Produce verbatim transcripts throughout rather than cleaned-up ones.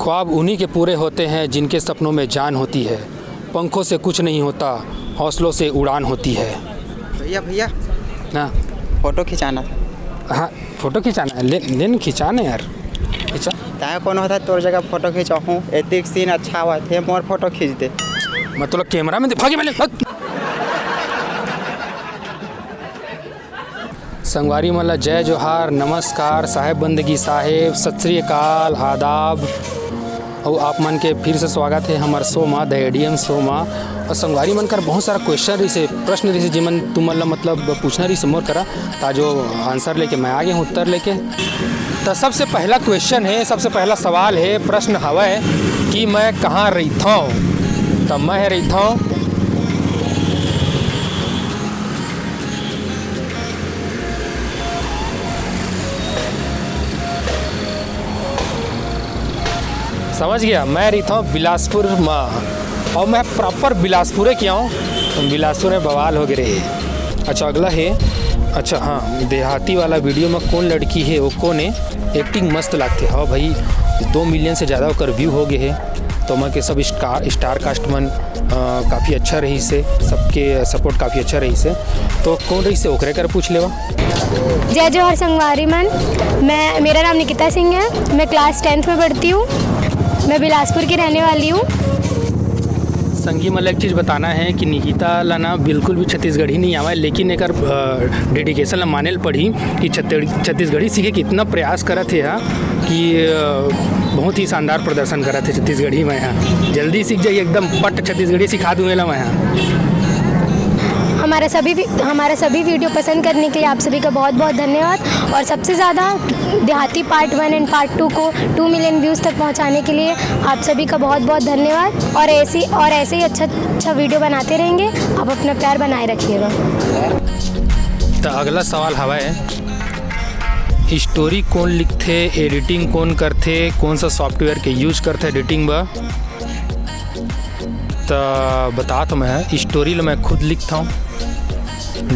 ख्वाब उन्हीं के पूरे होते हैं जिनके सपनों में जान होती है। पंखों से कुछ नहीं होता, हौसलों से उड़ान होती है। भैया, भैया, हाँ। फोटो खिंचाना था। हाँ, फोटो खिंचाना है। ले, ले न खिंचा न यार, खिंचा। तैं कौन होता तोर जगह फोटो खिंचाऊँ? एतिक सीन अच्छा हुआ थे, मोर फोटो खींच दे। मैं तोला कैमरा में दे, भागे, मैं ले, भाग। संगवारी मन ला जय जोहार, नमस्कार, साहेब बंदगी साहेब, सत श्री अकाल, आदाब। अउ आप मन के फिर से स्वागत है हमर show मा, The A D M show मा। अउ संगवारी मन कर बहुत सारा question रहिसे, प्रश्न रहिसे, जेमन तुमन ला मतलब पूछना रहिसे मोर करा, ता जो answer लेके मैं आ गया हूँ, उत्तर लेके। तो सबसे पहला question है, सबसे पहला सवाल है, प्रश्न हवय कि मैं कहाँ रहिथौं? तो मैं रहिथौं समझ गया, मैं रहिथौं बिलासपुर म, अउ मैं proper बिलासपुरे के हौं। बिलासपुर में बवाल हो गे रहे। अच्छा, अगला है, अच्छा हाँ, देहाती वाला video में कौन लड़की है, वो कौन है, acting मस्त लागथे। हाँ भाई, दो million से ज़्यादा ओकर view हो गए है, तो मैं के सब star, star cast मन अ, काफ़ी अच्छा रहिसे, सबके support काफ़ी अच्छा रहिसे। तो कौन रहिसे, ओकरे कर पूछ लेवा। जय जोहार संगवारी मन, मैं, मेरा नाम निकिता सिंह है, मैं class tenth में पढ़ती हूँ, मैं बिलासपुर की रहने वाली हूँ। संगी मन ला एक चीज़ बताना है कि निकिता ला ना बिल्कुल भी छत्तीसगढ़ी नहीं आवे, लेकिन एकर, अ, dedication ला माने ल पड़ही कि छत्तीस-, छत्तीसगढ़ी सीखे के इतना प्रयास करत हे हा कि, अ, बहुत ही शानदार प्रदर्शन करत हे छत्तीसगढ़ी में हा। जल्दी सीख जाई, एकदम पट छत्तीसगढ़ी सिखा दूँ एला मैं हा। हमारा सभी वी-, हमारा सभी video पसंद करने के लिए आप सभी का बहुत बहुत धन्यवाद। और सबसे ज़्यादा देहाती part one and part two को two million views तक पहुंचाने के लिए आप सभी का बहुत बहुत धन्यवाद। और ऐसी, और ऐसे ही अच्छा अच्छा video बनाते रहेंगे, आप अपना प्यार बनाए रखिएगा। तो अगला सवाल हवा है, story कौन लिखथे, editing कौन करथे, कौन सा software के use करथे editing बर? त बतात हौं मैं, story ल मैं खुद लिखथौं,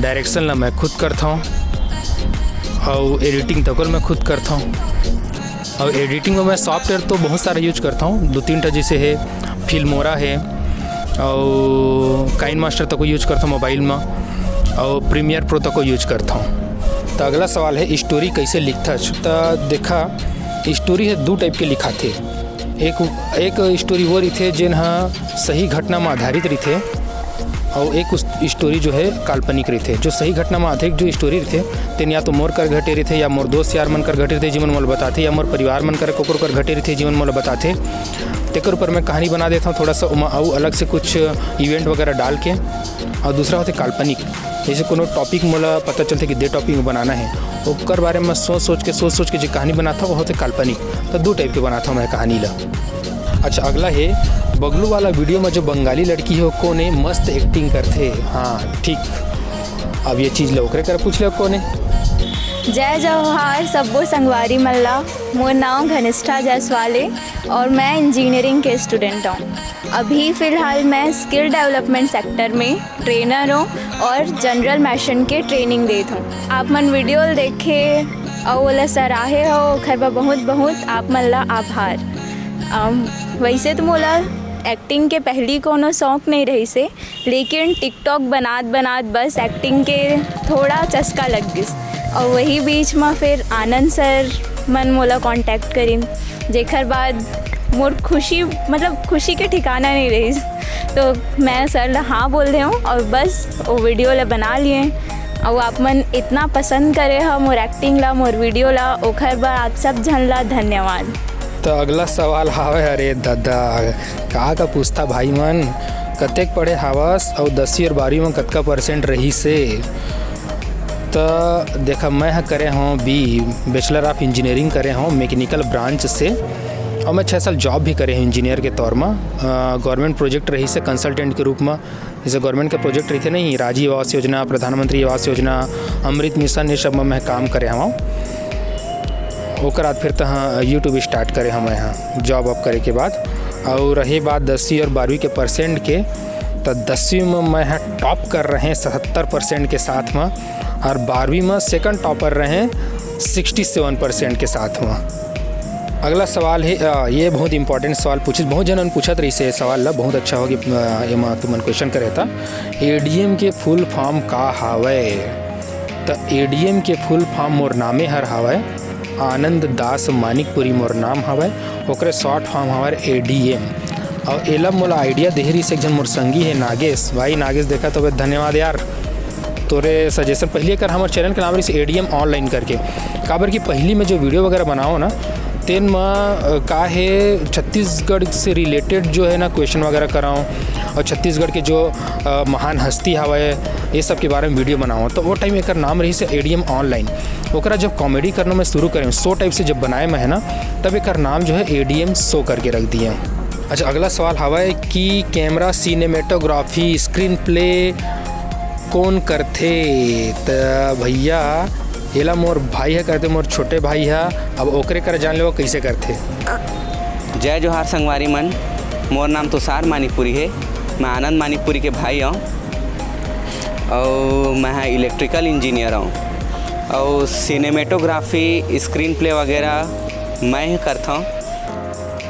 direction ल मैं खुद करथौं, अउ editing तको ल मैं खुद करथौं। अउ editing में मैं software तो बहुत सारा use करथौं, दो तीन ठा जैसे है Filmora है, अउ KineMaster तको use करथौं mobile में, अउ Premiere Pro तको use करथौं। त अगला सवाल है, story कैसे लिखथस? त देखा, story है दू type के लिखाथे। एक, एक story वो रहिथे जेन ह सही घटना म आधारित रहिथे, अउ एक उस story जो है काल्पनिक रहिथे। जो सही घटना म आधारित जो story रहिथे, तेन या तो मोर कर घटे रहिथे, या मोर दोस्त यार मन कर घटे रहिथे, जेमन मोला बताथे, या मोर परिवार मन कर कोकर कर घटे रहिथे, जेमन मोला बताथे। तेकर ऊपर मैं कहानी बना देथौं थोड़ा सा, ओमा अउ अलग से कुछ event वगैरह डाल के। अउ दूसरा होथे काल्पनिक, जैसे कोनो topic मोला पता चलथे कि दे topic में बनाना है, ओकर बारे में सोच सोच के, सोच सोच के जो कहानी बनाथौं, वो होथे काल्पनिक। तो दू type के बनाथौं मैं कहानी ला। अच्छा, अगला है, बगलू वाला video में जो बंगाली लड़की है, वो कौन है? मस्त acting करथे। हाँ, ठीक। अब ये चीज़ ला ओकरे कर पूछ ले, कौन है? जय जोहार सब्बो संगवारी मन ला। मोर नाम घनिष्ठा जायसवाल ए और मैं engineering के student हौं। अभी फिलहाल मैं skill development sector में trainer हौं और general machine के training देत हौं। आप मन video ल देखे अउ ओला सराहे हो, ओखर बर बहुत बहुत आप मन ला आभार। अम, वैसे तो मोला acting के पहली कोनो शौक नहीं रहिसे, लेकिन TikTok बनात बनात बस acting के थोड़ा चस्का लग गिस। और वही बीच में फिर आनंद सर मन मोला contact करिन, जेकर बाद मोर खुशी, मतलब खुशी के ठिकाना नहीं रहिस। तो मैं सर ला हाँ बोल दे हूँ और बस वो video ला बना लिए। और आप मन इतना पसंद करे हो मोर acting ला, मोर video ला, ओखर बर आप सब झन ला धन्यवाद। तो अगला सवाल हावे, अरे दादा, का का पूछता भाई मन, कतेक पढ़े हावस अउ दसवीं और बारहवीं में कतका percent रहिसे? त देखा, मैं ह करे हौं B, Bachelor of Engineering करे हौं mechanical branch से, और मैं छः साल job भी करे हौं engineer के तौर म। अ, government project रहिसे consultant के रूप म, जैसे government के project रहिथे नहीं, राजीव आवास योजना, प्रधानमंत्री आवास योजना, अमृत मिशन, ये सब में मैं काम करे हवं। ओकर बाद फिर तहाँ YouTube start करे हवं मैं ह, job up करे के बाद। और रही बात दसवीं और बारहवीं के percent के, त दसवीं में मैं ह top कर रहे सतहत्तर percent के साथ में, और बारहवीं में second topper रहे sixty seven percent के साथ में। अगला सवाल हे, अ, ये बहुत इंपॉर्टेंट सवाल पूछिस, बहुत जनन पूछत रहिस ये सवाल ला, बहुत अच्छा हो कि, अ, एमा तुमन क्वेश्चन करे था। एडीएम के फुल फॉर्म का हावय? त एडीएम के फुल फॉर्म मोर नामे हर हावय, आनंद दास मानिकपुरी मोर नाम हावय, ओकरे शॉर्ट फॉर्म हावय एडीएम। अउ एला मोला आइडिया देहे रहिस एक झन मोर संगी हे नागेश। भाई नागेश, देखत होबे, धन्यवाद यार। तोरे सजेशन, पहिली एकर हमर चैनल के नाम रहिस एडीएम ऑनलाइन करके, काबर कि पहिली मैं जो वीडियो वगैरह बनाओ ना, तेन म, अ, का हे, छत्तीसगढ़ से रिलेटेड जो है ना क्वेश्चन वगैरह कराओ, और छत्तीसगढ़ के जो, अ, महान हस्ती हवय, ये सब के बारे में वीडियो बनाओ। तो वो टाइम एकर नाम रहिस एडीएम ऑनलाइन। ओकरा जब कॉमेडी करना मैं शुरू करें, शो टाइप से जब बनाए मैं है ना, तब एकर नाम जो है एडीएम शो करके रख दिए। अच्छा, अगला सवाल हवय कि कैमरा, सिनेमेटोग्राफी, स्क्रीन प्ले कौन करथे? त भैया, एला मोर भाई ह करथे, मोर छोटे भाई ह। अब ओकरे करा जान लेवो कइसे करथे। जय जोहार संगवारी मन, मोर नाम तुषार मानिकपुरी हे। मैं आनंद मानिकपुरी के भाई हूँ, अउ मैं ह इलेक्ट्रिकल इंजीनियर हूँ, अउ सिनेमेटोग्राफी, स्क्रीन प्ले वगैरह मैं ही करथौं।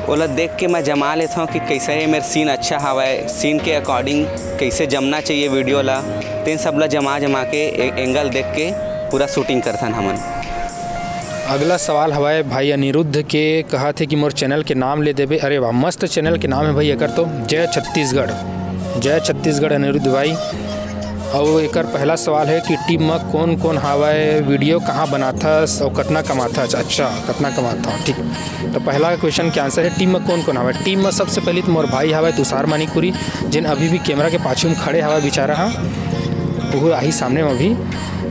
ओला देख के मैं जमा लेथौं कि कैसे ये मेर सीन अच्छा हवय, सीन के अकॉर्डिंग कैसे जमना चाहिए वीडियो ला, तेन सब ला जमा जमा के, ए-, एंगल देख के पूरा शूटिंग करथन हमन। अगला सवाल हवय भाई अनिरुद्ध के, कहत हे कि मोर चैनल के नाम ले देबे। अरे वाह, मस्त चैनल के नाम है भाई एकर तो, जय छत्तीसगढ़। जय छत्तीसगढ़ अनिरुद्ध भाई। अउ एकर पहला सवाल है कि टीम में कौन कौन हावय, वीडियो कहाँ बनाथस अउ कतना कमाथस? अच्छा, कतना कमाथस, ठीक। तो पहला क्वेश्चन के आंसर है टीम में कौन कौन हावय। टीम में सबसे पहले तो मोर भाई हावय तुषार मानिकपुरी, जेन अभी भी कैमरा के पाछू में खड़े हावय बेचारा हा, वो आही सामने में अभी।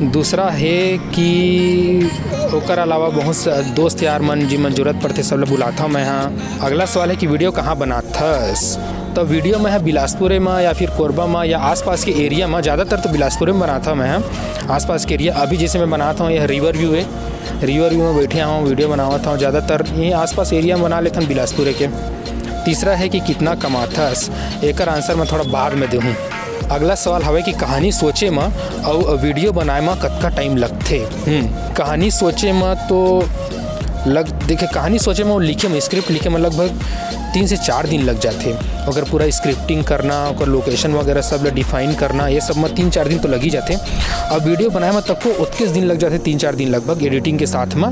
दूसरा है कि ओकर अलावा बहुत सा दोस्त यार मन, जिमन जरूरत पड़थे, सब ला बुलाथौं मैं हा। अगला सवाल है कि वीडियो कहाँ बनाथस? तो वीडियो मैं हा बिलासपुर में या फिर कोरबा में या आसपास के एरिया में, ज़्यादातर तो बिलासपुर में बनाथौं मैं हा। आसपास के एरिया, अभी जैसे मैं बनाथौं, यह रिवर व्यू है, रिवर व्यू में बैठे हूँ, वीडियो बनावत हूँ, ज़्यादातर ये आसपास एरिया में बना लेथन बिलासपुर के। तीसरा है कि कितना कमाथस, एकर आंसर मैं थोड़ा बाद में देहूँ। अगला सवाल हवे कि कहानी सोचे म अउ वीडियो बनाए म कतका टाइम लगथे? हम्म, कहानी सोचे म तो लग, देखे, कहानी सोचे म, लिखे म, स्क्रिप्ट लिखे म लगभग तीन से चार दिन लग जाथे। ओकर पूरा स्क्रिप्टिंग करना, ओकर लोकेशन वगैरह सब ल डिफाइन करना, ये सब म तीन चार दिन तो लग ही जाथे। अब वीडियो बनाए म तको ओतकेच दिन लग जाथे, तीन चार दिन लगभग एडिटिंग के साथ म,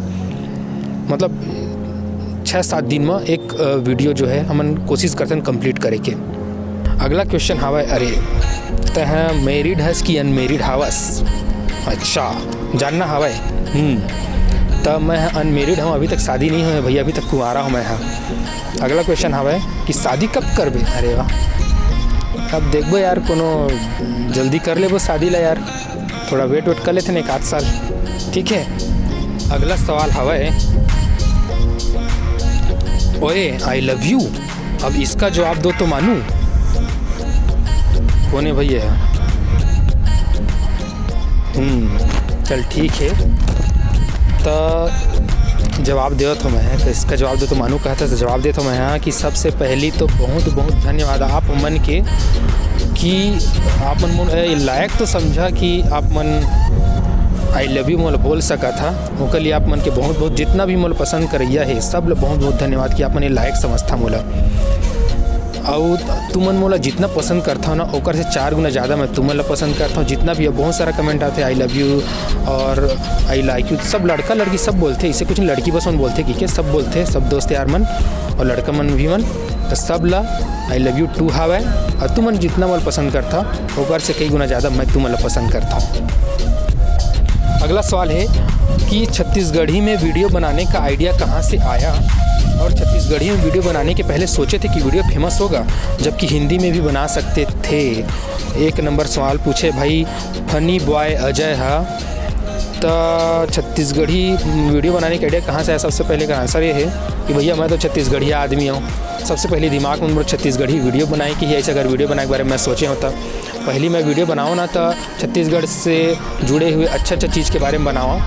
मतलब छः सात दिन म एक, अ, वीडियो जो है हमन कोशिश करथन कंप्लीट करे के। अगला क्वेश्चन हावय, अरे, तैं मैरिड हस कि अनमेरिड हावस? अच्छा, जानना हावय। हम्म, त मैं अनमेरिड हूँ, अभी तक शादी नहीं हुए भैया, अभी तक कुंवारा हूँ मैं हा। अगला क्वेश्चन हावय कि शादी कब करबे? अरे वाह, अब देखबो यार, कोनो जल्दी कर लेबो शादी ला यार, थोड़ा वेट वेट कर लेथे ना एक आध साल, ठीक है। अगला सवाल हवय, ओए, I love you, अब इसका जवाब दो तो मानू। कौन है भैया? हम्म, चल ठीक है, त जवाब देवत हूँ मैं, तो इसका जवाब दो तो मानू कहता, तो जवाब देता हूँ मैं, हाँ, कि सबसे पहली तो बहुत बहुत धन्यवाद आप मन के, कि आप मन मोला ए लायक तो समझा कि आप मन I love you मोला बोल सका था। ओकर लिए आप मन के बहुत बहुत, जितना भी मोला पसंद करैया है, सब ला बहुत बहुत धन्यवाद कि आप मन ए लायक समझथा मोला। अउ तुमन मोला जितना पसंद करथव ना, ओकर से चार गुना ज़्यादा मैं तुमन ला पसंद करथव। जितना भी अब बहुत सारा कमेंट आथे, I love you और I like you, सब लड़का लड़की सब बोलथे, इसे कुछ नहीं, लड़की बस मन बोलथे कि के, सब बोलथे, सब दोस्त यार मन और लड़का मन भी मन, तो सब ला I love you too हावय। और तुमन जितना मोला पसंद करथव, ओकर से कई गुना ज़्यादा मैं तुमन ला पसंद करथव। अगला सवाल है कि छत्तीसगढ़ी में वीडियो बनाने का आइडिया कहाँ से आया, और छत्तीसगढ़ी में वीडियो बनाने के पहले सोचे थे कि वीडियो फेमस होगा, जबकि हिंदी में भी बना सकते थे। एक नंबर सवाल पूछे भाई फनी बॉय अजय हा। त छत्तीसगढ़ी वीडियो बनाने का आइडिया कहाँ से आया? सबसे पहले का आंसर ये है कि भैया, मैं तो छत्तीसगढ़िया आदमी हूँ। सबसे पहले दिमाग में मोर छत्तीसगढ़ी वीडियो बनाए के ही, ऐसे अगर वीडियो बनाए के बारे में मैं सोचे होता, पहली मैं वीडियो बनाऊँ ना, तो छत्तीसगढ़ से जुड़े हुए अच्छा अच्छा चीज़ के बारे में बनाऊँ।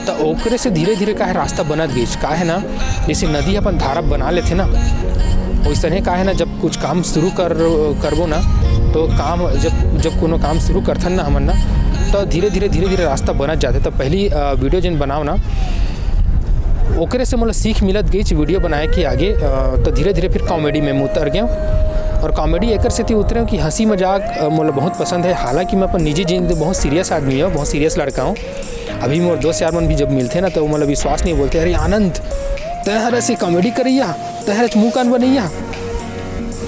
तो ओकरे से धीरे धीरे काहे रास्ता बनत गइस, काहे ना, जैसे नदी अपन धारा बना लेथे ना, वैसने काहे ना, जब कुछ काम शुरू कर, करबो ना, तो काम, जब, जब कोनो काम शुरू करथन ना हमन ना, तो धीरे धीरे, धीरे धीरे रास्ता बनत जाथे। तो पहली, अ, वीडियो जिन बनाओ ना, ओकरे से मोला सीख मिलत गईच वीडियो बनाए के आगे। अ, तो धीरे धीरे फिर कॉमेडी में मैं उतर गया। और कॉमेडी एकर सेती उतरे कि हंसी मजाक, अ, मोला बहुत पसंद है। हालांकि मैं अपन निजी जिंदगी बहुत सीरियस आदमी हूँ, बहुत सीरियस लड़का हूँ। अभी मोर दोस्त यार मन भी जब मिलते ना, तो वो मोला विश्वास नहीं बोलते, "अरे आनंद, तय हर ऐसे कॉमेडी करैया, तय हर मुंह कान बनैया।"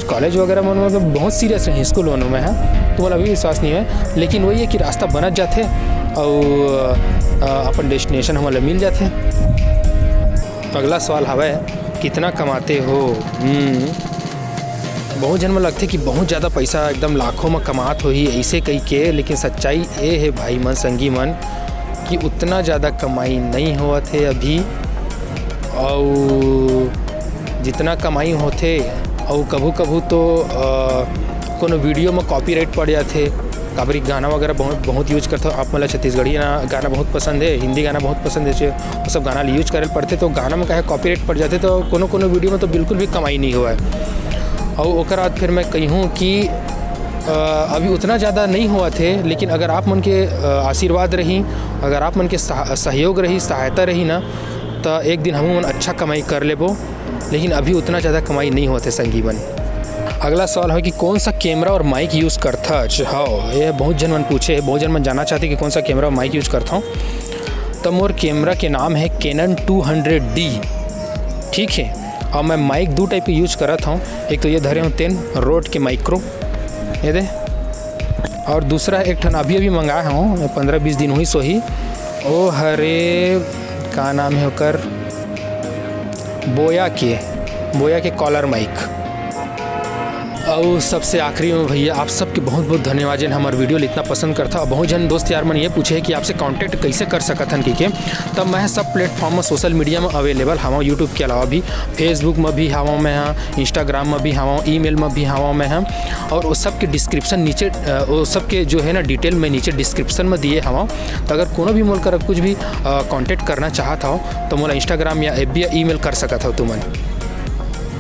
कॉलेज वगैरह मन में तो बहुत सीरियस रही, स्कूल मन में है, तो मोला अभी विश्वास नहीं है। लेकिन वही है कि रास्ता बनत जाते और, अ, अपन डेस्टिनेशन हमारे मिल जाते। अगला सवाल हवे, "कितना कमाते हो?" हम्म, बहुत झन में लगथे कि बहुत ज़्यादा पैसा, एकदम लाखों में कमात होही ऐसे कही के, लेकिन सच्चाई ये है भाई मन, संगी मन, कि उतना ज़्यादा कमाई नहीं होवत है अभी। और जितना कमाई होथे, और कभू कभू तो, अ, कोनो वीडियो में कॉपीराइट पड़ जाथे। काबर कि गाना वगैरह बहुत, बहुत यूज करथव आप, मतलब छत्तीसगढ़ी ना गाना बहुत पसंद है, हिंदी गाना बहुत पसंद है, जो वो सब गाना यूज करे पड़थे, तो गाना में काहे कॉपीराइट पड़ जाथे, तो कोनो कोनो वीडियो में तो बिल्कुल भी कमाई नहीं हुआ है। और ओकर बाद फिर मैं कहूँ कि, अ, अभी उतना ज़्यादा नहीं हुआ थे, लेकिन अगर आप मन के, अ, आशीर्वाद रही, अगर आप मन के सह-, सहयोग रही, सहायता रही ना, तो एक दिन हमू मन अच्छा कमाई कर लेबो। लेकिन अभी उतना ज़्यादा कमाई नहीं होते संगी मन। अगला सवाल है कि कौन सा कैमरा और माइक यूज़ करथच? हाँ, ये बहुत जन मन पूछे है, बहुत जन मन जानना चाहते कि कौन सा कैमरा और माइक यूज़ करता हूँ। तो मोर कैमरा के नाम है Canon टू हंड्रेड डी, ठीक है। और मैं माइक दो टाइप के यूज करत हूँ, एक तो ये धरे हूँ तेन रोड के माइक्रो, ये दे, और दूसरा एक ठन अभी अभी मंगाए हूँ, पंद्रह बीस दिन हुई सोही, ओ हरे, का नाम है ओकर, बोया के, बोया के कॉलर माइक। और सबसे आखिरी में भैया, आप सबके बहुत बहुत धन्यवाद, जेन हमार वीडियो ल इतना पसंद करथा। और बहुत जन दोस्त यार मन ये पूछे है कि आपसे कॉन्टैक्ट कैसे कर सकत हन कहिके। तब मैं सब प्लेटफॉर्म में, सोशल मीडिया में अवेलेबल हवा, यूट्यूब के अलावा भी, फेसबुक में भी हवा मैं, हाँ, इंस्टाग्राम में भी हवा, ईमेल में भी हवा मैं, हाँ। और वो सब के डिस्क्रिप्शन नीचे, अ, वो सब के जो है ना डिटेल मैं नीचे डिस्क्रिप्शन में दिए हवा। तो अगर कोनो भी मोल कर कुछ भी, अ, कॉन्टैक्ट करना चाहत हो तो मोला इंस्टाग्राम या एफ बी या ईमेल कर सकत हो तुमन।